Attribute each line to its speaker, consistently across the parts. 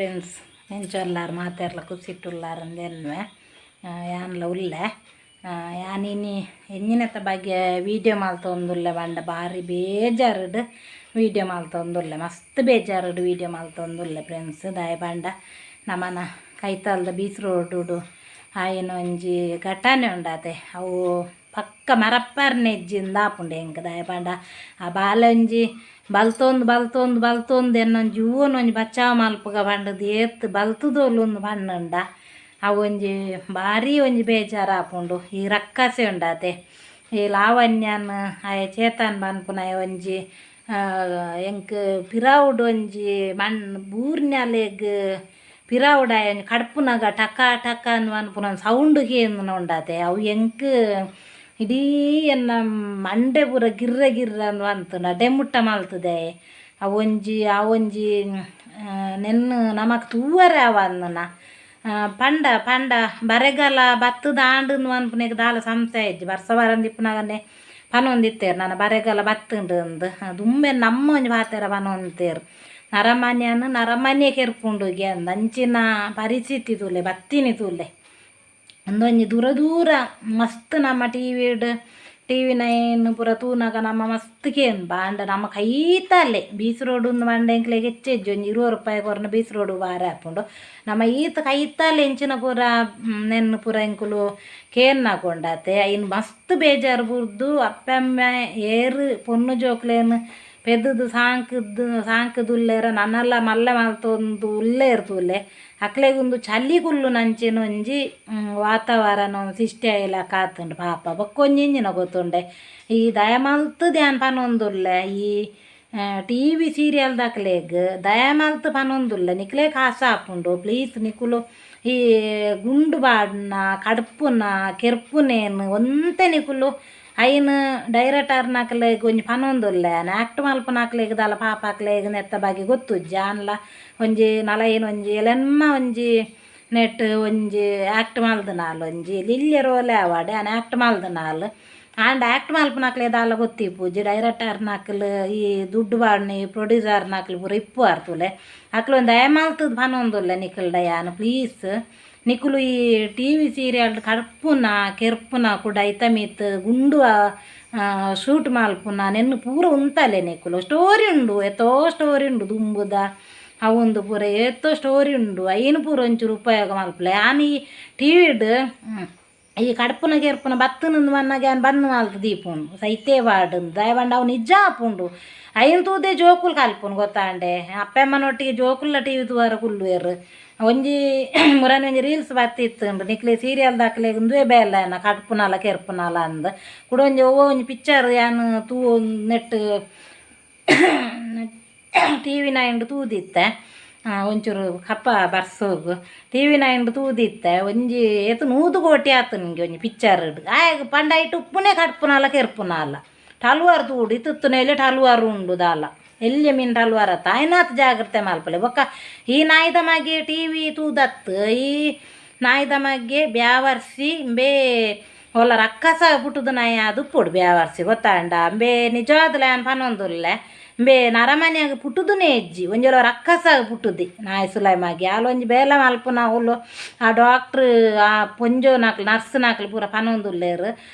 Speaker 1: Friends, ಎಂಚೊಲ್ಲಾರ್ ಮಾತೆರ್ಲ ಕುಸಿಟ್ಟುಲ್ಲಾರಂದೆನ್ವೆ ಯಾನ್ಲ ಉಲ್ಲೆ. ಯಾನ್ ಇನಿ ಎಂಜಿನತ ಬಗ್ಗೆ ವೀಡಿಯೋ ಮಲ್ತೊಂದುಲ್ಲೆ ಪಂಡ ಬಾರಿ ಬೇಜಾರುಡು ವೀಡಿಯೋ ಮಲ್ತೊಂದುಲ್ಲೆ, ಮಸ್ತ್ ಬೇಜಾರುಡು ವೀಡಿಯೋ ಮಲ್ತೊಂದುಲ್ಲೆ ಫ್ರೆಂಡ್ಸ್. ದಾಯೆ ಪಂಡ ನಮನ ಕೈತಲ್ದ ಬೀಚ್ ರೋಡುಡು ಆಯಿನ ಒಂಜಿ ಘಟನೆ ಉಂಡಾತೆ, ಅವು ಪಕ್ಕ ಮರಪ್ಪರ್ನೆಜ್ಜಿಂದ ಆಪುಂಡು ಎಂಕ್. ದಾಯೆ ಪಂಡ ಆ ಬಾಲೆ ಒಂಜಿ ಬಲ್ತೊಂದು ಬಲ್ತೊಂದು ಬಲ್ತೊಂದು ಎನ್ನೊಂಜಿ ಜೂವನೊಂಜಿ ಬಚಾವ್ ಮಲ್ಪುಗ ಪಂಡದು ಏತ್ ಬಲ್ತುದೋಲು ಪನ್ನುಂಡ ಅವು ಒಂಜಿ ಭಾರಿ ಒಂಜಿ ಬೇಜಾರಾಪುಂಡು. ಈ ರಕ್ಕಸೆ ಉಂಡಾತೆ, ಈ ಲಾವಣ್ಯನ್ ಆಯೆ ಚೇತನ್ ಪನ್ಪುನಾಯ ಒಂಜಿ ಎಂಕ್ ಪಿರಾವುಡು ಒಂಜಿ ಮಣ್ಣ್ ಬೂರ್ನ್ಯಾಲೆಗ್ ಪಿರಾವುಡು ಆಯೆ ಒಂಜಿ ಕಡ್ಪುನಗ ಟಕ ಟಕ ಅಂದ್ ಪನ್ಪುನ ಸೌಂಡ್ ಕೇಂದ್ನ ಉಂಡಾತೆ. ಅವು ಎಂಕ್ ಇಡೀ ಎನ್ನ ಮಂಡೆ ಪೂರ ಗಿರ್ರ ಗಿರ್ರ ಅಂದ್ ಪಂತುಂಡು, ಅಡೆ ಮುಟ್ಟ ಮಲ್ತದೆ. ಅವೊಂಜಿ ಅವೊಂಜಿ ನೆನ್ನು ನಮಕ್ ತೂವರೆ ಆವಂದನ ಪಂಡ ಪಂಡ ಬರೆಗಾಲ ಬತ್ತದ ಆಂಡುಂದು ಪನ್ಪುನೆಗ್ ದಾಲ ಸಂಶಯ ಇಜ್ಜಿ. ಬರ್ಸ ಬರಂದಿಪ್ಪುನಗನೆ ಪನೊಂದಿತ್ತೆರ್ ನನ ಬರೆಗಾಲ ಬತ್ತುಂಡು ಅಂದ್. ದುಂಬೆ ನಮ್ಮ ಒಂಜಿ ಪಾತೆರ ಪನೊಂದಿತ್ತೆರ್, ನರಮಾನ್ಯನ್ ನರಮಾನ್ಯೆ ಕೆರ್ಪುಂಡುಗೆ ಅಂದ್. ಅಂಚಿನ ಪರಿಸ್ಥಿತಿ ತೂಲೆ ಬತ್ತಿನಿ ತೂಲೆ. ಉಂದೊಂಜಿ ದೂರ ದೂರ ಮಸ್ತ್ ನಮ್ಮ ಟಿ ವಿಡ್ ಟಿ ವಿ ನೈನ್ ಪೂರ ತೂನಗ ನಮ್ಮ ಮಸ್ತ್ ಕೇನ್ಬ. ಆಂಡ ನಮ್ಮ ಕೈತಲ್ಲೇ ಬೀಚ್ ರೋಡ್ ಉಂದು ಪಂಡ ಎಂಕ್ಲೆಗ್ ಹೆಚ್ಚೆಜ್ಜಿ ಒಂಜಿ 20 ರೂಪಾಯಿ ಕೊರ್ನ ಬೀಚ್ ರೋಡ್ ಬಾರಿ ಆಪುಂಡು. ನಮ್ಮ ಈತ್ ಕೈತಲ್ಲೇ ಇಂಚಿನ ಪೂರ ನೆನ್ನ್ ಪೂರ ಎಂಕುಲು ಕೇನ್ನಗೊಂಡಾತೆ. ಐನ್ ಮಸ್ತ್ ಬೇಜಾರು ಬುರ್ದು ಅಪ್ಪೆಮ್ಮೆ ಏರ್ ಪೊಣ್ಣು ಜೋಕ್ಲೆನ್ ಪೆದ್ದುದು ಸಾಂಕುದು ಸಾಂಕುದುಲ್ಲೆರ ನನಲ ಮಲ್ಲೆ ಮಲ್ತೊಂದು ಉಲ್ಲೆರ್ ತೂಲೆ. ಅಕ್ಲೆಗ್ ಉಂದು ಚಲಿ ಕುಲ್ಲುನಂಚಿನ ಒಂಜಿ ವಾತಾವರಣ ಸೃಷ್ಟಿ ಆಯಿಲೆಕ ಆತುಂಡು ಪಾಪ. ಬೊಕ್ಕೊಂಜಿ ಎಂಚಿನ ಗೊತ್ತುಂಡೆ, ಈ ದಯ ಮಲ್ತುದು ಯಾನ್ ಪನೊಂದುಲ್ಲೆ, ಈ ಟಿ ವಿ ಸೀರಿಯಲ್ದಕ್ಲೆಗ್ ದಯ ಮಲ್ತ್ ಪನೊಂದುಲ್ಲೆ, ನಿಕ್ಲೆ ಕಾಸು ಆಪುಂಡು ಪ್ಲೀಸ್ ನಿಕುಲು ಈ ಗುಂಡು ಪಾಡ್ನ ಕಡ್ಪುನ ಕೆರ್ಪುನೇನ್ ಒಂತೆ ನಿಕುಲು ಐನ್ ಡೈರೆಕ್ಟರ್ನಕ್ಲೆಗ್ ಒಂಜಿ ಪನೊಂದುಲ್ಲೆ. ಯಾನ್ ಆ್ಯಕ್ಟ್ ಮಲ್ಪುನಕ್ಲೆಗ್ ದಾಲ ಪಾಪ ಅಕ್ಲೆಗ್ ನೆತ್ತ ಬಗ್ಗೆ ಗೊತ್ತುಜ್ಜಿ. ಆನ್ಲ ಒಂಜಿ ನಲೈನ್ ಒಂಜಿ ಎಲೆನ್ಮ ಒಂಜಿ ನೆಟ್ ಒಂಜಿ ಆ್ಯಕ್ಟ್ ಮಲ್ದನಾಲ್ ಒಂಜಿ ಲಿಲ್ಯ ರೋಲೆ ಆವಡ್ ಯಾನ್ ಆ್ಯಕ್ಟ್ ಮಲ್ದನಾಲ್. ಆಂಡ ಆ್ಯಕ್ಟ್ ಮಲ್ಪುನಕ್ಲೆ ದಾಲ ಗೊತ್ತಿಪ್ಪುಜಿ, ಡೈರೆಕ್ಟರ್ನಕ್ಲು ಈ ದುಡ್ಡು ಪಾಡ್ನಿ ಪ್ರೊಡ್ಯೂಸರ್ನಕ್ಲು ಪೂರ ಇಪ್ಪುವಾರ್ ತೂಲೆ. ಅಕ್ಲು ಒಂದು ದಯ ಮಲ್ತುದು ಪನೊಂದುಲ್ಲೆ ನಿಕಲ್ಡ ಯಾನ್, ಪ್ಲೀಸ್ ನಿಕುಲು ಈ T V serial ಕಡ್ಪುನ ಕೆರ್ಪುನ ಕುಡ ಐತ ಮಿತ್ತ್ ಗುಂಡು ಶೂಟ್ ಮಲ್ಪುನ ನೆನ್ನು ಪೂರ ಉಂತಲೆ. ನಿಕುಲು ಸ್ಟೋರಿ ಉಂಡು, ಏತೋ ಸ್ಟೋರಿ ಉಂಡು ದುಂಬುದ ಅವೊಂದು ಪೂರ ಏತೋ ಸ್ಟೋರಿ ಉಂಡು, ಐನ್ ಪೂರ ಒಂಚೂರು ಉಪಯೋಗ ಮಲ್ಪುಲೆ. ಯಾನ್ ಈ ಟಿ ವಿಡ್ ಈ ಕಡ್ಪುನ ಕೆರ್ಪುನ ಬತ್ತುನಂದು ಮನ್ನಾಗ ಯಾನ್ ಬಂದ್ ಮಲ್ತ್ ದೀಪುಂಡು ಸೈತೆ ಪಾಡುಂದು. ದಾಯೆ ಪಂಡ ಅವು ನಿಜ ಆಪುಂಡು, ಐನ್ ತೂದೆ ಜೋಕುಲು ಕಲ್ಪುನು ಗೊತ್ತಾಂಡೆ. ಅಪ್ಪೆಮ್ಮನೊಟ್ಟಿಗೆ ಜೋಕುಲ್ಲ ಟಿ ವಿ ತೂವರೆ ಕುಲ್ಲುವೆರ್. ಒಂಜಿ ಮುರನಿ ಒಂಜಿ ರೀಲ್ಸ್ ಬತ್ತಿತ್ತುಂಡು, ನಿಕ್ಲೆ ಸೀರಿಯಲ್ ದಾಕ್ಲೆಗ್ ಉಂದುವೇ ಬೇಲೆ ಕಡ್ಪುನಲ ಕೆರ್ಪುನಲ ಅಂದ್. ಕುಡ ಒಂಜಿ ಒವ್ವ ಒಂಜಿ ಪಿಕ್ಚರ್ ಯಾನ್ ತೂ net T V ನೈನ್ಡ್ ತೂದಿತ್ತೆ, ಒಂಚೂರು ಕಪ್ಪ ಬರ್ಸೋಗು ಟಿ ವಿ ನೈನ್ಡ್ ತೂದಿತ್ತೆ. ಒಂಜಿ ಏತ್ 100 ಕೋಟಿ ಆತು ನಿಂಗೆ ಒಂಜಿ ಪಿಕ್ಚರ್ಡ್. ಆಯಗ್ ಪಂಡ ಐಟ್ ಉಪ್ಪುನೇ ಕಡ್ಪುನಲ ಕೆರ್ಪುನಲ ಟಲ್ವಾರ್ ತೂಡು ಇತ್ತುತ್ತುನೇಲೆ ಟಲ್ವಾರ್ ಉಂಡು ದಾಲ ಎಲ್ಯ ಮೀನ್ ಟಲ್ವಾರ್ ಅತ್ತ ಆಯ್ನಾತ್ ಜಾಗ್ರತೆ ಮಲ್ಪಲೆ. ಬೊಕ್ಕ ಈ ನಾಯಿದ ಮಗೆ ಟಿ ವಿ ತೂದತ್ತು, ಈ ನಾಯಿದ ಮಗೆ ಬ್ಯಾವರ್ಸಿ ಬೇ ಒಲ್ಲ ರಕ್ಕಸ ಪುಟ್ಟುದು ನಾಯಿ ಅದು ಉಪ್ಪುಡು ಬ್ಯಾವರ್ಸಿ ಗೊತ್ತಾಂಡ. ಅಂಬೆ ನಿಜವಾದ್ಲ ಯಾನ್ ಪನೊಂದುಲ್ಲೆ, ಇಂಬೆ ನರಮನ್ಯಾಗ ಪುಟ್ಟುದುನೇ ಇಜ್ಜಿ, ಒಂಜೊಲ ರಕ್ಕಸ ಪುಟ್ಟುದಿ ನಾಯಿ ಸುಲೈಮಾಗಿ. ಆಲ್ ಒಂಜಿ ಬೇಲೆ ಮಲ್ಪುನ ಅವ್ಲು ಆ ಡಾಕ್ಟ್ರ್ ಆ ಪೊಂಜೋನಕ್ಲು ನರ್ಸ್ನಕ್ಲು ಪೂರ ಪನೊಂದುಲ್ಲೆರ್.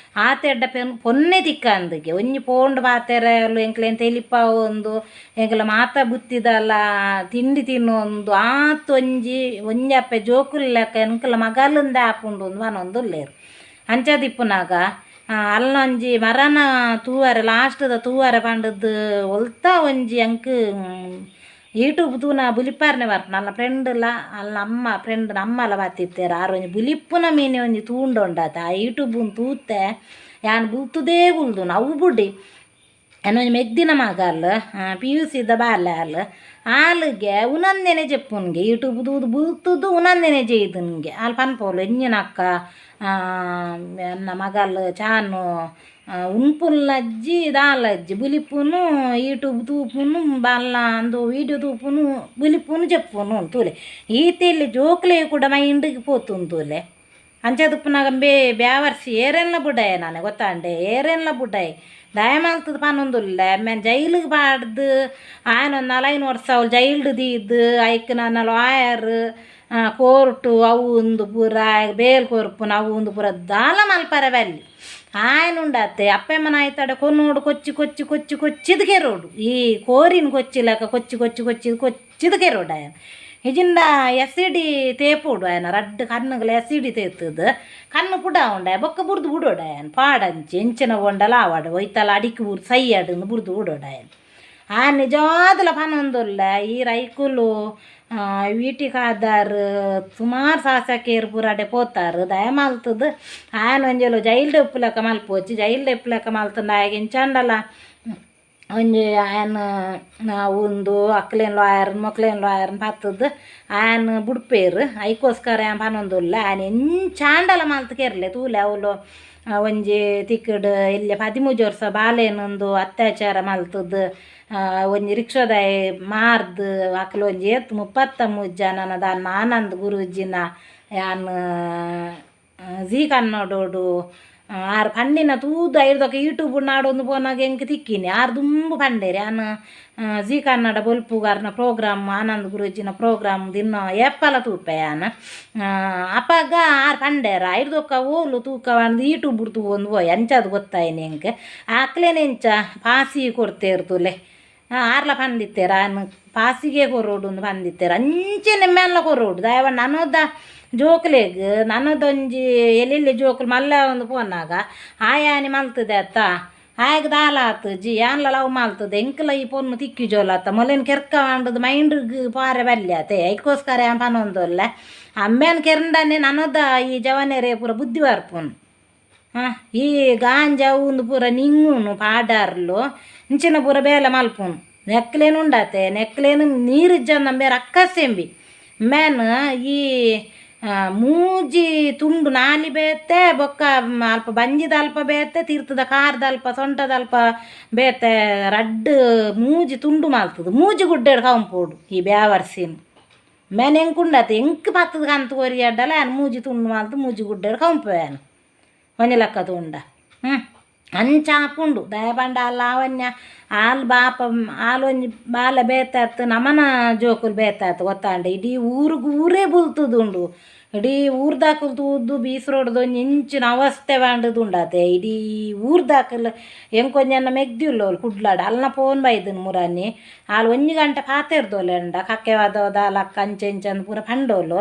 Speaker 1: ಆತ್ ಎಡ್ಡೆ ಪೆನ್ ಪೊನ್ನೆ ತಿಕ್ಕಂದಿಗೆ ಒಂಜಿ ಪೋಂಡು ಪಾತೆರ ಎಂಕ್ಲೆನ್ ತೆಲಿಪಾವೊಂದು ಎಂಕ್ಲ ಮಾತ ಬುತ್ತಿದಲ ತಿಂಡಿ ತಿನ್ನೊಂದು ಆತ್ ಒಂಜಿ ಒಂಜಪ್ಪೆ ಜೋಕುಲು ಲೆಕ್ಕ ಎಂಕ್ಲ ಮಗಲುಂದೆ ಆಪುಂಡು ಅಂದ್ ಪನೊಂದುಲ್ಲೆರ್. ಅಂಚದಿಪ್ಪುನಗ ಅಲ್ನೊಂಜಿ ಮರನ ತೂವರೆ ಲಾಸ್ಟ್ದ ತೂವರೆ ಪಂಡದ್ದು ಒಲ್ತ ಒಂಜಿ ಅಂಕ್ ಯೂಟ್ಯೂಬ್ ತೂನ ಬುಲಿಪಾರ್ನೆ ಬರ್ಪುನ. ಅಲ್ನ ಫ್ರೆಂಡ್ಲ ಅಲ್ನ ಅಮ್ಮ ಫ್ರೆಂಡ್ ಅಮ್ಮಲ ಬತ್ತಿತ್ತೆರ್. ಆರ್ ಒಂಜಿ ಬುಲಿಪ್ಪುನ ಮೀನೆ ಒಂಜಿ ತೂಂಡೊಂಡಾತ ಆ ಯೂಟ್ಯೂಬ್ ತೂತೆ ಯಾನ್ ಬುಲ್ತುದೇ ಕುಲ್ದುನ. ಅವು ಬುಡಿ ಎನ್ನ ಒಂಜಿ ಮೆಗ್ದಿನ ಮಗಲ್ ಪಿ ಯು ಸಿದ ಬಾಲೆ ಆಲ್ ಆಲ್ಗೆ ಉನಂದೆನೆ ಜೆಪ್ಪುನ್ಗೆ ಯೂಟ್ಯೂಬ್ ತೂದು ಬುಲ್ತುದು ಉನಂದೆನೆ ಜೆಯ್ದುನ್ಗೆ. ಆಲ್ ಪನ್ಪೋಲು ಎಂಜಿನಕ್ಕ ಎನ್ನ ಮಗಲ್ ಚಾನು ಉನ್ಪುಲ್ಲಜ್ಜಿ ದಾಲಜ್ಜಿ ಬುಲಿಪುನು ಯೂಟ್ಯೂಬ್ ತೂಪುನು ಬಾಲ್ನ ಅಂದು ವೀಡಿಯೋ ತೂಪುನು ಬುಲಿಪುನು ಜೆಪ್ಪುನು ತೂಲೆ. ಈತೆಲ್ಲಿ ಜೋಕ್ಲೆ ಕೂಡ ಮೈಂಡಿಗೆ ಪೋತುಂಡು ತೂಲೆ. ಅಂಚ ತುಪ್ಪುನಗ ಬೇ ಬ್ಯಾವರ್ಸಿ ಏರೆನ್ಲ ಬುಡಾಯೆ ನಾನೆ ಗೊತ್ತಾಂಡೆ, ಏರೆನ್ಲ ಬುಡಾಯೆ. ದಯಮಲ್ತದ ಪನೊಂದುಲ್ಲೆ ಮೇನ್ ಜೈಲಿಗೆ ಪಾಡ್ದು ಆಯನ ಒಂದು 4-5 ವರ್ಷ ಅವ್ಲು ಜೈಲ್ಡ್ ದೀದ್ ಐಕ್ ನನ ಲಾಯರ್ ಕೋರ್ಟು ಅವು ಉಂದು ಪೂರ ಬೇಲ್ ಕೊರ್ಪುನ ಅವು ಉಂದು ಪೂರ ದಾಲ ಮಲ್ಪರೆ ಬಲ್ಲಿ ಆಯನುಂಡತ್ತೆ ಅಪ್ಪೆಮ್ಮನ ಆಯ್ತಾಡೆ ಕೊನ್ನೋಡು ಕೊಚ್ಚಿ ಕೊಚ್ಚಿ ಕೊಚ್ಚಿ ಕೊಚ್ಚಿದ್ ಕೆರೋಡು ಈ ಕೋರಿನ ಕೊಚ್ಚಿಲಕ ಕೊಚ್ಚಿ ಕೊಚ್ಚಿ ಕೊಚ್ಚಿ ಕೊಚ್ಚಿದ್ ಕೆರೋಡು ಆಯನ ಇಜಿಂದ ಎಸಿಡಿ ತೇಪೋಡು ಆಯನ ರಡ್ಡ್ ಕಣ್ಣುಗಳ ಎಸಿಡಿ ತೇತದು ಕಣ್ಣು ಪುಡ ಉಂಡ ಬೊಕ್ಕ ಬುಡ್ದು ಬುಡೋಡು ಆಯನ ಪಾಡಂಚಿ ಎಂಚಿನ ಬೊಂಡಲ ಆವಾಡು ಒಯ್ತಲ ಅಡಿಕ್ ಬುರ್ದು ಸೈಯಾಡು ಬುಡ್ದು ಬುಡೋಡು ಆಯನ ಆ ನಿಜವಾದಲ ಪನೊಂದುಲ್ಲ ಈ ರೈಕುಲು ವೀಟಿ ಖಾದರ್ ಸುಮಾರು ಶಾಸಕೆರ್ ಪೂರ ಅಡೆ ಪೋತಾರ್ ದಯಮಲ್ತುದು ಆಯನ ಒಂಜೆಲು ಜೈಲ್ಡ್ ಉಪ್ಪುಲೆಕ ಮಲ್ಪೊಚ್ಚಿ ಜೈಲ್ಡ್ ಉಪ್ಪುಲೆಕ ಮಲ್ತುಂಡ ಆಯಗ್ ಎಂಚಾಂಡಲ ಒಂಜಿ ಆಯನ ಉಂದು ಅಕ್ಲೆನ್ ಲಾಯರ್ ಮೊಕ್ಲೆನ್ ಲಾಯರ್ನ್ ಪತ್ತುದು ಆಯನ್ ಬುಡ್ಪೇರ್ ಐಕೋಸ್ಕರ ಯಾನ್ ಪನೊಂದುಲ್ಲೆ ಆಯನ್ ಎಂಚಾಂಡಲ ಮಲ್ತ್ ಕೆರ್ಲೆ ತೂಲೆ ಅವ್ಲು ಒಂಜಿ ತಿಕ್ಕಡ್ ಎಲ್ಯ 13 ವರ್ಷ ಬಾಲೆನೊಂದು ಅತ್ಯಾಚಾರ ಮಲ್ತುದು ಒಂಜಿ ರಿಕ್ಷಾದಾಯೆ ಮಾರ್ದ್ ಅಕ್ಲು ಒಂಜಿ ಏತ್ 33 ಜನನ ದಾನ್ನ ಆನಂದ್ ಗುರೂಜಿನ ಯಾನ್ ಜೀ ಕನ್ನಡೊಡು ಆರ್ ಪಂಡಿನ ತೂದು ಐರ್ದೊಕ ಯೂಟ್ಯೂಬ್ ನಾಡೊಂದು ಪೋನಾಗ ಎಂಕ್ ತಿಕ್ಕಿನಿ ಆರ್ ದುಂಬು ಪಂಡೇರ್ ಯಾನ್ ಜೀ ಕನ್ನಡ ಬೊಲ್ಪುಗಾರ್ನ ಪ್ರೋಗ್ರಾಮ್ ಆನಂದ್ ಗುರೂಜಿನ ಪ್ರೋಗ್ರಾಮ್ ದಿನ ಏಪಲ ತೂಪೆ ಯಾನ್ ಅಪಗ ಆರ್ ಪಂಡೇರ ಐರ್ದೊಕ ಓಲು ತೂಕ ಪಂದ್ ಯೂಟ್ಯೂಬ್ ತೂವೊಂದು ಪೋಯೆ ಅಂಚಾದ್ ಗೊತ್ತಾಯಿನಿ ಎಂಕ್ ಅಕ್ಲೆನ ಎಂಚ ಪಾಸಿ ಕೊರ್ತೇರ್ ತೂಲೆ ಆರ್ಲ ಪಂದಿತ್ತೆರ್ ಆನ್ ಪಾಸಿಗೆ ಕೊರೊಡುಂದು ಪಂದಿತ್ತೆರ್ ಅಂಚೆನೆ ಮೆಲ್ಲ ಕೊರೊಡು ದಾಯೆ ನನದ ಜೋಕ್ಲೆಗ್ ನನದೊಂಜಿ ಎಲ್ಲೆಲ್ಲೆ ಜೋಕುಲು ಮಲ್ಲ ಆವೊಂದು ಪೋನಾಗ ಆಯಾನಿ ಮಲ್ತದೆ ಅತ್ತ ಆಯಗ್ ದಾಲ ಆತುಜಿ ಯಾನ್ಲ ಲವ್ ಮಲ್ತದೆ ಎಂಕ್ಲ ಈ ಪೊನ್ನು ತಿಕ್ಕಿಜೋಲ ಅತ್ತ ಮೊಲೆನ್ ಕೆರ್ಕ ಪಂಡುದು ಮೈಂಡ್ಗ್ ಪಾರೆ ಬಲ್ಲೆ ಅತೆ ಐಕೋಸ್ಕರ ಯಾನ್ ಪನೊಂದುಲ್ಲೆ ಅಮ್ಮೆನ್ ಕೆರ್ಂಡನೆ ನನದ ಈ ಜವನೆರೆ ಪೂರ ಬುದ್ಧಿ ಬರ್ಪುಂಡು ಈ ಗಾಂಜಾ ಉಂದು ಪೂರ ನಿಂಗುನು ಪಾಡಾರ್ಲು ಇಂಚಿನ ಪೂರ ಬೇಲೆ ಮಲ್ಪುನು ನೆಕ್ಲೇನು ಉಂಡತೆ ನೆಕ್ಲೇನು ನೀರು ಇಜ್ಜಂದ ಬೇರೆ ಅಕ್ಕಸೆಂಬಿ ಮೇನ್ ಈ ಮೂಜಿ ತುಂಡು ನಾಲಿ ಬೇತೆ ಬೊಕ್ಕ ಅಲ್ಪ ಬಂಜಿದ ಅಲ್ಪ ಬೇತೆ ತೀರ್ಥದ ಕಾರ್ದ ಅಲ್ಪ ಸೊಂಟದ ಅಲ್ಪ ಬೇತೆ ರಡ್ಡ್ ಮೂಜಿ ತುಂಡು ಮಲ್ತದು ಮೂಜಿ ಗುಡ್ಡೆಡ್ ಕಂಪೋಡು ಈ ಬ್ಯಾವರ್ಸಿನ್ ಮೇನ್ ಎಂಕುಂಡತೆ ಎಂಕ್ ಪತ್ತದ ಕಂತು ಕೊರಿಯಡ್ಡಲ ಆನ್ ಮೂಜಿ ತುಂಡು ಮಲ್ತು ಮೂಜಿ ಗುಡ್ಡೆಡ್ ಕಂಪುವೆ ಒಂಜಿ ಲೆಕ್ಕ ತುಂಡ ಅಂಚ ಆಪುಂಡು ದಾಯೆ ಪಂಡ ಲಾವಣ್ಯ ಆಲ್ ಬಾಪ ಆಲ್ ಒಂಜಿ ಬಾಲೆ ಬೇತೆ ಆತು ನಮನ ಜೋಕುಲು ಬೇತೆ ಆತು ಗೊತ್ತಾಂಡ ಇಡೀ ಊರುಗು ಊರೇ ಬುಲ್ತುದುಂಡು ಇಡೀ ಊರ್ದಾಕುಲು ತೂದು ಬೀಸ್ ರೋಡ್ದು ಒಂಜಿ ಇಂಚಿನ ಅವಸ್ಥೆ ಪಂಡುದು ಇಡೀ ಊರ್ದಾಕುಲು ಎಂಕೊಂಜಿ ಮೆಗ್ದಿ ಉಲ್ಲೋಲು ಕುಡ್ಲಾಡ್ ಅಲ್ನ ಫೋನ್ ಬೈದನ್ ಮುರಾನಿ ಆಲ್ ಒಂಜಿ ಗಂಟೆ ಪಾತೆರ್ದೋಲೆಂಡ ಕಕ್ಕೆವಾದೋದ ಲಕ್ಕ ಅಂಚೆ ಇಂಚ ಪೂರ ಪಂಡೋಲು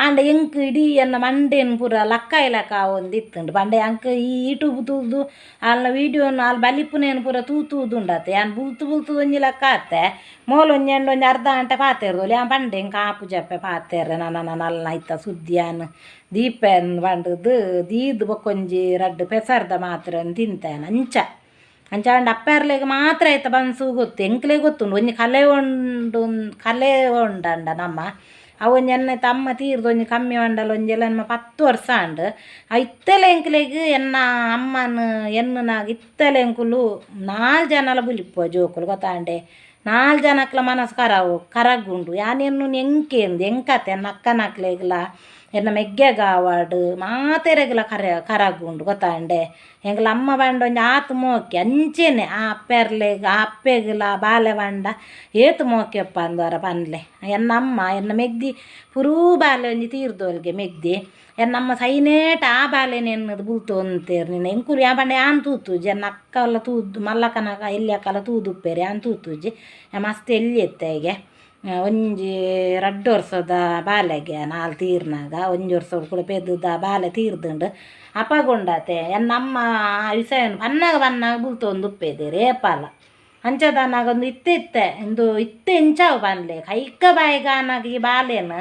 Speaker 1: ಆಂಡ ಎಂಕ್ ಇಡೀ ಎನ್ನ ಮಂಡೆನ್ ಪೂರ ಲಕ್ಕಾಯಿ ಲೆಕ್ಕ ಆವೊಂದಿತ್ತುಂಡು ಪಂಡ ಅಂಕ್ ಈ ಯೂಟ್ಯೂಬ್ ತೂದು ಆಲ್ನ ವೀಡಿಯೋನು ಆಲ್ ಬಲಿಪುನೇನು ಪೂರ ತೂ ತೂದುಂಡತೆ ಯಾನ್ ಬುಲ್ತು ಬುಲ್ತು ಒಂಜಿ ಲೆಕ್ಕ ಆತೆ ಮೋಲು ಒಂಜಿ ಒಂಜಿ ಅರ್ಧ ಗಂಟೆ ಪಾತೆರ್ದೋಲು ಯಾನ್ ಪಂಡೆ ಎಂಕ್ ಆಪುಜಪ್ಪೆ ಪಾತೆರ್ರೆ ನನ ನನ ಅಲ್ನ ಐತ ಸುದ್ದಿ ಯಾನ್ ದೀಪೆನ್ ಪಂಡುದು ದೀದ್ ಬೊಕ್ಕೊಂಜಿ ರಡ್ಡ್ ಪೆಸರ್ದ ಮಾತ್ರೆ ತಿಂತೇನೆ ಅಂಚ ಅಂಚ ಆಂಡ ಅಪ್ಪೆರ್ಲೆಗ್ ಮಾತ್ರ ಐತ ಬನ್ಸು ಗೊತ್ತು ಎಂಕ್ಲೆ ಗೊತ್ತುಂಡು ಒಂಜಿ ಕಲೆ ಉಂಡು ಕಲೆ ಉಂಡಂಡ ನಮ್ಮ ಅವು ಒಂಜಿ ಎನ್ನ ತಮ್ಮ ತೀರ್ದು ಒಂಜಿ ಕಮ್ಮಿ ಪಂಡಲ ಒಂಜಿ ಎನ್ನ 10 ವರ್ಷ ಆಂಡ್ ಇತ್ತೆಲ ಎಂಕ್ಲೆಗ್ ಎನ್ನ ಅಮ್ಮನ ಎನ್ನುನಾಗ ಇತ್ತೆಲ ಎಂಕುಲು 4 ಜನಲ ಬುಲಿಪುವ ಜೋಕುಲು ಗೊತ್ತಾಂಡೆ 4 ಜನಕ್ಲ ಮನಸ್ಸು ಕರಾವು ಕರಗುಂಡು ಯಾನ್ ಎನ್ನುನು ಎಂಕೇಂದು ಎಂಕತೆ ಎನ್ನ ಅಕ್ಕನಕ್ಲೆಗ್ಲ ಎನ್ನ ಮೆಗ್ಗೆಗಾವಡ್ ಮಾತೆರೆಗ್ಲ ಕರಗುಂಡು ಗೊತ್ತಾಂಡೆ ಎಂಕ್ಲ ಅಮ್ಮ ಪಂಡ ಒಂಜಿ ಆತ್ ಮೋಕೆ ಅಂಚೆನೆ ಆ ಅಪ್ಪೆರ್ಲೆಗ್ ಆ ಅಪ್ಪೆಗ್ಲ ಬಾಲೆ ಪಂಡ ಏತ್ ಮೋಕೆಪ್ಪ ಅಂದವರ ಪನ್ಲೆ ಎನ್ನ ಅಮ್ಮ ಎನ್ನ ಮೆಗ್ದಿ ಪುರೂ ಬಾಲೆ ಒಂಜಿ ತೀರ್ದೋಲ್ಗೆ ಮೆಗ್ದಿ ಎನ್ನಮ್ಮ ಸೈನೇಟ್ ಆ ಬಾಲೆನೆ ಎನ್ನದು ಬುಲ್ತೊಂತೇರ್ ನಿನ್ನ ಎಂಕುಲು ಯಾ ಪಂಡ ಯಾನ್ ತೂತುಜಿ ಎನ್ನ ಅಕ್ಕಲ ತೂದು ಮಲ್ಲಕ್ಕನಕ ಎಲ್ಯಕ್ಕಲ ತೂದುಪ್ಪೇರು ಯಾನ್ ತೂತುಜಿ ಮಸ್ತ್ ಎಲ್ಯೆತ್ತೆ ಒಂಜಿ 2 ವರ್ಷದ ಬಾಲೆಗೆ ನಾಲ್ ತೀರ್ನಾಗ ಒಂಜಿ ವರ್ಷ ಕೂಡ ಪೆದ್ದುದ ಬಾಲೆ ತೀರ್ದುಂಡು ಅಪಗುಂಡತೆ ಎನ್ನಮ್ಮ ವಿಷಯನ್ ಪನ್ನಾಗ ಪನ್ನಾಗ ಬುಲ್ತೊಂದುಪ್ಪೆದೆರ್ ಏಪಲ ಅಂಚದನಾಗ ಒಂದು ಇತ್ತೆ ಇತ್ತೆ ಇಂದು ಇತ್ತೆ ಇಂಚಾವು ಪನ್ಲೆ ಕೈಕ ಬಾಯಿಗಾನಾಗ ಈ ಬಾಲೆನ್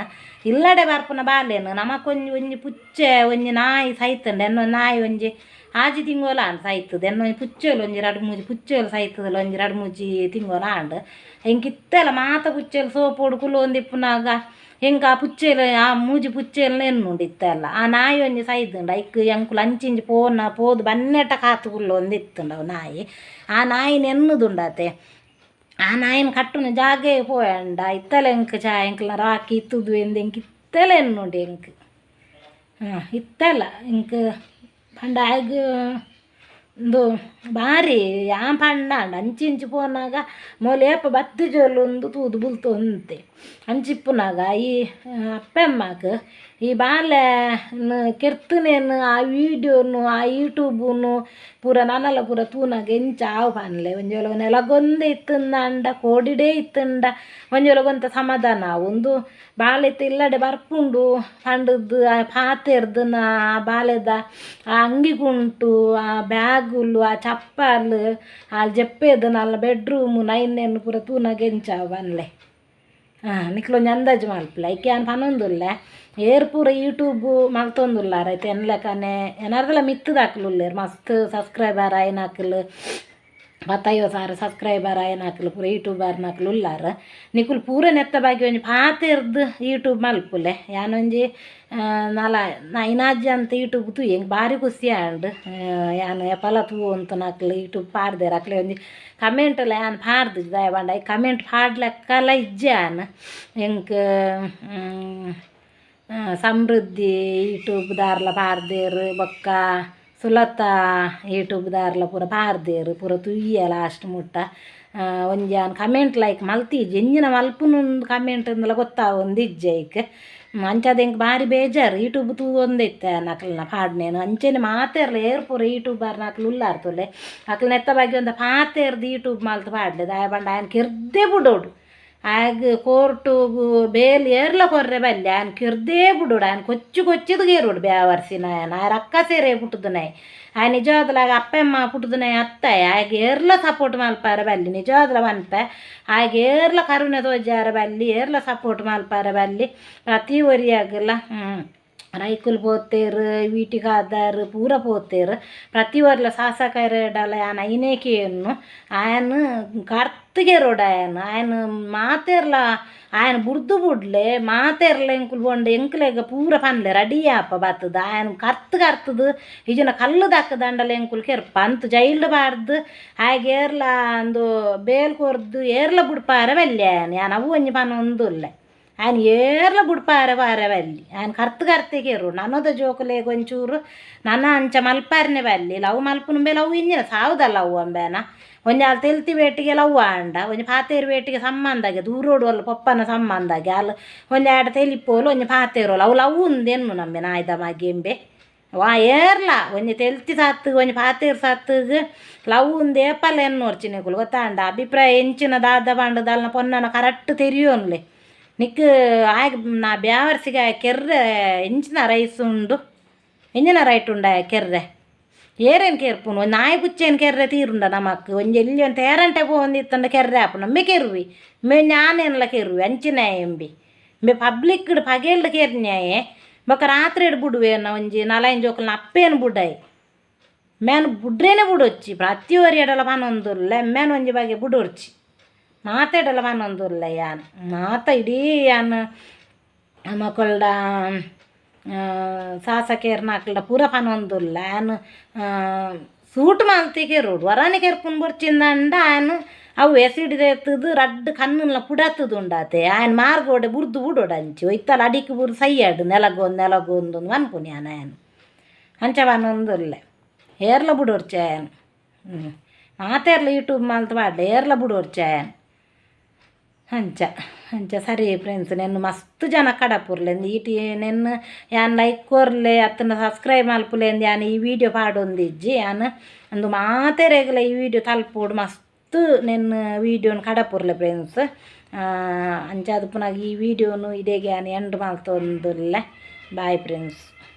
Speaker 1: ಇಲ್ಲಡೆ ಬರ್ಪುನ ಬಾಲೆನ್ ನಮಕೊಂಜಿ ಒಂಜಿ ಪುಚ್ಚೆ ಒಂಜಿ ನಾಯಿ ಸೈತುಂಡು ಎನ್ನ ನಾಯಿ ಒಂಜಿ 6 ತಿಂಗೊಲು ಆಂಡ್ ಸೈತುದು ಎನ್ನ ಒಂಜಿ ಪುಚ್ಚೆಲು ಒಂಜಿ 2 3 ಪುಚ್ಚೆಲು ಸೈತುದಲ್ಲ ಒಂಜಿ 2 3 ತಿಂಗೊಲು ಆಂಡ್ ಎಂಕ್ ಇತ್ತೆಲ ಮಾತ ಪುಚ್ಚೆಲು ಸೋಪೋಡು ಕುಲ್ಲೊಂದಿಪ್ಪುನಾಗ ಎಂಕ್ ಆ ಪುಚ್ಚೆಲು ಆ ಮೂಜಿ ಪುಚ್ಚೆಲ್ನ ಎನ್ನುಂಡು ಇತ್ತೆಲ್ಲ ಆ ನಾಯಿ ಒಂಜಿ ಸೈದುಂಡು ಐಕ್ ಎಂಕುಲು ಅಂಚಿಂಚಿ ಪೋನ ಪೋದು ಬನ್ನೆಟ ಕಾತು ಕುಲ್ಲೊಂದಿತ್ತುಂಡು ಅವು ನಾಯಿ ಆ ನಾಯಿನ್ ಎನ್ನುದುಂಡತೆ ಆ ನಾಯಿನ್ ಕಟ್ಟುನ ಜಾಗೆ ಪೋಯಂಡ ಇತ್ತಲ ಎಂಕ್ ಚಾ ಎಂಕ್ಲ ರಾಕಿ ಇತ್ತುದು ಎಂದು ಎಂಕ್ ಇತ್ತೆಲ ಎನ್ನುಂಡು ಎಂಕ್ ಇತ್ತಲ ಎಂಕ್ ಪಂಡ ಆಯಗ್ ಉಂದು ಬಾರಿ ಯಾನ್ ಪಂಡಾಂಡ ಅಂಚಿ ಇಂಚಿ ಪೋನಾಗ ಮೋಲು ಏಪ ಬತ್ತಿ ಜೋಲು ಉಂದು ತೂದು ಬುಲ್ತೊಂತೆ ಅಂಚಿಪ್ಪುನಾಗ ಈ ಅಪ್ಪೆಮ್ಮಗ್ ಈ ಬಾಲೆ ಕೆರ್ತುನೇನು ಆ ವೀಡಿಯೋನು ಆ ಯೂಟ್ಯೂಬುನು ಪೂರ ನನಲ ಪೂರ ತೂನಾಗ ಎಂಚ ಆವು ಪನ್ಲೆ. ಒಂಜಿ ವೇಳೆ ನೆಲಗೊಂದೆ ಇತ್ತುಂದಾಂಡ ಕೋಡಿಡೇ ಇತ್ತುಂಡ ಒಂಜಿ ವೇಳೆ ಒಂತೆ ಸಮಾಧಾನ ಆವು. ಉಂದು ಬಾಲೆತ್ ಇಲ್ಲಡೆ ಬರ್ಪುಂಡು ಪಂಡುದು ಆ ಪಾತೆರ್ದು ಆ ಬಾಲೆದ ಆ ಅಂಗಿ ಕುಂಟು ಆ ಬ್ಯಾಗುಲು ಆ ಚಪ್ಪಲ್ ಆ ಜಪ್ಪೇದು ನಲ್ಲ ಬೆಡ್ರೂಮು ನೈನೆನ್ ಪೂರ ತೂನಾಗ ಎಂಚ ಆವು ಪನ್ಲೆ. ನಿಕ್ಲ್ ಒಂಜಿ ಅಂದಾಜು ಮಲ್ಪುಲೆ ಐಕೆ ಯಾನ್ ಪನೊಂದುಲ್ಲೆ ಏರ್ ಪೂರ ಯೂಟ್ಯೂಬ್ ಮಲ್ತೊಂದುಲ್ಲಾರ್ ಐತೆ ಎನ್ಲೆಕನೆ ಎನರ್ದಲ ಮಿತ್ತುದಕುಲು ಉಲ್ಲೆರ್ ಮಸ್ತ್ ಸಬ್ಸ್ಕ್ರೈಬರ್ ಆಯಿನಕುಲು 15,000 ಸಬ್ಸ್ಕ್ರೈಬರ್ ಆಯಿನಕುಲು ಪೂರ ಯೂಟ್ಯೂಬರ್ನಕುಲು ಉಲ್ಲಾರ್. ನಿಕುಲು ಪೂರ ನೆತ್ತ ಬಗ್ಗೆ ಒಂಜಿ ಪಾತೆರ್ದ್ ಯೂಟ್ಯೂಬ್ ಮಲ್ಪುಲೆ. ಯಾನೊಂಜಿ ನಲ ಐನಾಜಿ ಅಂತ ಯೂಟ್ಯೂಬ್ ತೂಯೆ ಎಂಕ್ ಬಾರಿ ಖುಷಿ ಆಂಡ್. ಯಾನ್ ಏಪಲ ತೂವೊಂತುನಕುಲು ಯೂಟ್ಯೂಬ್ ಪಾಡ್ದೆರ್ ಅಕ್ಲೆ ಒಂಜಿ ಕಮೆಂಟ್ ಲ ಯಾನ್ ಪಾಡ್ದಿಜಿ ದಾಯೆ ಪಂಡ ಐಕ್ ಕಮೆಂಟ್ ಪಾಡ್ಲೆಕ್ಕಲ ಇಜ್ಜಿ ಯಾನ್. ಎಂಕ್ ಸಮೃದ್ಧಿ ಯೂಟ್ಯೂಬ್ ದಾರ್ಲ ಪಾಡ್ದೆರ್ ಬೊಕ್ಕ ಸುಲತಾ ಯೂಟ್ಯೂಬ್ ದಾರ್ಲ ಪೂರ ಪಾಡ್ದೆರ್ ಪೂರ ತೂಯೆ ಲಾಸ್ಟ್ ಮುಟ್ಟ. ಒಂಜಿ ಯಾನ್ ಕಮೆಂಟ್ ಲೈಕ್ ಮಲ್ತಿಜಿ ಎಂಚಿನ ಮಲ್ಪುನು ಕಮೆಂಟ್ ಇಂದಲ ಗೊತ್ತಾವೊಂದಿಜ್ಜಿ ಐಕ್. ಅಂಚಾದ್ ಎಂಕ್ ಬಾರಿ ಬೇಜಾರ್ ಯೂಟ್ಯೂಬ್ ತೂವೊಂದೇ ಇತ್ತೆ ಅಕ್ಲೆನ ಪಾಡ್ನೇನು. ಅಂಚೆನೆ ಮಾತೆರ್ಲ ಏರ್ ಪೂರ ಯೂಟ್ಯೂಬರ್ನಕುಲು ಉಲ್ಲಾರ್ ತೂಲೆ ಅಕ್ಲ್ ನೆತ್ತ ಬಗ್ಗೆ ಒಂತೆ ಪಾತೆರ್ದ್ ಯೂಟ್ಯೂಬ್ ಮಲ್ತ್ ಪಾಡ್ಲೆ. ದಾಯೆ ಪಂಡ ಆಯನ್ ಕೆರ್ದೆ ಬುಡೊಡು ಆಯಗ್ ಕೋರ್ಟುಗು ಬೇಲ್ ಏರ್ಲ ಕೊರ್ರೆ ಬಲ್ಲಿ ಆಯನ್ ಕೆರ್ದೇ ಬುಡೊಡು ಆಯನ್ ಕೊಚ್ಚಿ ಕೊಚ್ಚಿದ್ ಕೇರೊಡು ಬ್ಯಾವರ್ಸಿನ ಆಯನ್ ಆಯೆ ರಕ್ಕಸೆರೆ ಪುಟ್ಟುದುನಾಯೆ ಆಯೆ ನಿಜವಾದ್ಲ ಅಪ್ಪೆಮ್ಮ ಪುಟ್ಟುದುನಾಯೆ ಅತ್ತಾಯೆ ಆಯಗ್ ಏರ್ಲ ಸಪೋರ್ಟ್ ಮಲ್ಪರೆ ಬಲ್ಲಿ ನಿಜವಾದ್ಲ ಪನ್ಪೆ ಆಯಗ್ ಏರ್ಲ ಕರುಣೆ ತೋಜಾರೆ ಬಲ್ಲಿ ಏರ್ಲ ಸಪೋರ್ಟ್ ಮಲ್ಪರೆ ಬಲ್ಲಿ ಪ್ರತಿ ಒರಿಯಾಗಲ. ರೈಕುಲು ಪೋತೆರ್ ವೀಟಿಗ್ ಆದಾರ್ ಪೂರ ಪೋತೆರ್ ಪ್ರತಿ ಒರ್ಲ ಶಾಸಕರೆಡಲ ಯಾನ್ ಐನೇ ಕೇನ್ನು ಆಯನ್ ಕರ್ತ್ಗೆರೊಡು ಆಯನ್ ಆಯನ್ ಮಾತೆರ್ಲ ಆಯನ್ ಬುಡ್ದು ಬುಡ್ಲೆ ಮಾತೆರ್ಲ ಎಂಕುಲು ಪೋಂಡ ಎಂಕ್ಲೆಗ್ ಪೂರ ಪನ್ಲೆ ರೆಡಿ ಆಪ ಬತ್ತುದು ಆಯನ್ ಕರ್ತ್ ಕರ್ತುದು ಇಜ್ಜಿಂಡ ಕಲ್ಲು ದಕ್ಕುದಂಡಲ ಎಂಕುಲು ಕೆರ್ಪ ಅಂತು ಜೈಲ್ಡ್ ಪಾಡ್ದು ಆಯಗ್ ಏರ್ಲ ಅಂದು ಬೇಲ್ ಕೊರ್ದು ಏರ್ಲ ಬುಡ್ಪಾರೆ ಬಲ್ಲಿ ಆಯನ್ ಯಾನ್ ಅವು ಒಂಜಿ ಪನೊಂದುಲ್ಲೆ ಆಯನ್ ಏರ್ಲ ಬುಡ್ಪಾರೆ ಪಾರೆ ಬಲ್ಲಿ ಆಯನ್ ಕರ್ತ್ ಕರ್ತೆ ಕೇರು ನನದ ಜೋಕುಲೆಗ್ ಒಂಚೂರು ನನ ಅಂಚ ಮಲ್ಪಾರನೆ ಬಲ್ಲಿ ಲವ್ ಮಲ್ಪುನುಂಬೆ ಲವ್ ಇಂಜಿನ ಸಾವುದ ಲವ್ ಅಂಬೇನ ಒಂಜಿ ಆಲ್ ತೆಲ್ತಿ ಬೇಟಿಗೆ ಲವ್ ಆಂಡ ಒಂಜಿ ಪಾತೇರು ಬೇಟಿಗೆ ಸಂಬಂಧಗೆ ದೂರೋಡು ಅಲ್ಲ ಪೊಪ್ಪನ ಸಂಬಂಧಗೆ ಆಲ್ ಒಂಜಿ ಆಡ ತೆಲಿಪೋಲು ಒಂಜಿ ಪಾತೇರೋಲು ಅವು ಲವ್ ಉಂದು ಎನ್ನು ನಂಬೆ ನಾಯ್ದ ಮಗೆಂಬೆ ವಾ ಏರ್ಲ ಒಂಜಿ ತೆಲ್ತಿ ಸಾತ್ ಒಂಜಿ ಪಾತೇರು ಸಾತ್ಗ್ ಲವ್ ಉಂದು ಏಪಲ ಎನ್ನೋರ್ಚಿ ನಿಕುಲು ಗೊತ್ತಾಂಡ ಅಭಿಪ್ರಾಯ ಎಂಚಿನ ದಾದ ಪಂಡ ಪೊನ್ನನ ಕರೆಕ್ಟ್ ತೆರಿಯೋನ್ಲೆ ನಿಕ್ ಆಯಗ್ ನಾ ಬ್ಯಾವರ್ಸಿಗೆ ಆಯ್ ಕೆರ್ರೆ ಎಂಚಿನ ರೈಸ್ ಉಂಡು ಎಂಚಿನ ರೈಟ್ ಉಂಡು ಆಯ್ ಕೆರ್ರೆ ಏರೇನು ಕೇರ್ಪುನು ಒಂಜಿ ನಾಯಿ ಪುಚ್ಚೇನು ಕೆರ್ರೆ ತೀರುಂಡ ನಮಕ್ ಒಂಜಿ ಎಲ್ಲಿ ಒಂತೆ ಏರಂಟೆ ಪೋವೊಂದಿತ್ತಂಡ ಕೆರ್ರೆ ಆಪುಂಡು ಅಂಬೆ ಕೆರ್ವಿ ಇಂಬೆ ಒಂಜಿ ಆನೇನ್ಲ ಕೆರ್ವಿ ಅಂಚಿನಾಯೆ ಎಂಬಿ ಇಂಬೆ ಪಬ್ಲಿಕ್ಡ್ ಪಗೆಲ್ಡ್ ಕೆರ್ನ್ಯಾಯೆ ಬೊಕ ರಾತ್ರೆಡ್ ಬುಡುವೆನ ಒಂಜಿ ನಾಲೈನ್ ಜೋಕುಲ್ನ ಅಪ್ಪೇನು ಬುಡೈ ಮ್ಯಾನ್ ಬುಡ್ರೇನೆ ಬುಡೊಚ್ಚಿ ಪ್ರತಿ ಒರಿ ಎಡಲ ಪನೊಂದುಲ್ಲೆ ಮ್ಯಾನ್ ಒಂಜಿ ಬಗೆ ಬುಡೊರ್ಚಿ ಮಾತೆಡಲ ಪನೊಂದುಲ್ಲೆ ಯಾನ್ ಮಾತ ಇಡೀ ಯಾನ್ ಮೊಕಲ್ಡ ಶಾಸಕೆರ್ನಕಲ್ಡ ಪೂರ ಪನೊಂದುಲ್ಲೆ ಆನ್ ಸೂಟ್ ಮಲ್ತಿ ಕೆರೋಡು ಒರಾನೆ ಕೆರ್ಪುನು ಬೊರ್ಚಿಂದಂಡ ಆನ್ ಅವು ಎಸಿಡ್ ದೆತ್ತುದು ರಡ್ಡ್ ಕಣ್ಣುನ್ಲ ಪುಡತ್ತುದು ಉಂಡಾತೆ ಆಯನ್ ಮಾರ್ಗೋಡೆ ಬುರ್ದು ಬುಡೊಡು ಅಂಚಿ ಒಯ್ತಲ ಅಡಿಕ್ ಬುರ್ದು ಸಯ್ಯಡ್ ನೆಲಗೊಂದು ನೆಲಗೊಂದು ಪನ್ಪುನಿ ಯಾನ್ ಆಯನ್ ಅಂಚ ಪನೊಂದುಲ್ಲೆ ಏರ್ಲ ಬುಡೊರ್ಚಿ ಆಯನ್ ಮಾತೆರ್ಲ ಯೂಟ್ಯೂಬ್ ಮಲ್ತ್ ಪಾಡ್ಲೆ ಏರ್ಲ ಬುಡೊರ್ಚಿ ಆಯನ್ ಅಂಚ ಅಂಚ ಸರಿ ಫ್ರೆಂಡ್ಸ್ ನೆನ್ನು ಮಸ್ತ್ ಜನ ಕಡಪುರ್ಲೆ ಈಟಿ ನೆನ್ನು ಯಾನ್ ಲೈಕ್ ಕೊರ್ಲೆ ಅತ್ತಂಡ ಸಬ್ಸ್ಕ್ರೈಬ್ ಮಲ್ಪುಲೆ ಅಂದ್ ಯಾನ್ ಈ ವೀಡಿಯೋ ಪಾಡೊಂದಿಜ್ಜಿ ಯಾನ್ ಅಂದು ಮಾತೆರೆಗ್ಲ ಈ ವೀಡಿಯೋ ತಲುಪೊಡು ಮಸ್ತ್ ನೆನ್ನು ವೀಡಿಯೋನು ಕಡಪುರ್ಲೆ ಫ್ರೆಂಡ್ಸ್. ಅಂಚಾದ್ ಪುನಗ ಈ ವೀಡಿಯೋನು ಇಡೆಗ್ ಯಾನ್ ಎಂಡ್ ಮಲ್ತೊಂದುಲ್ಲೆ. Bye friends.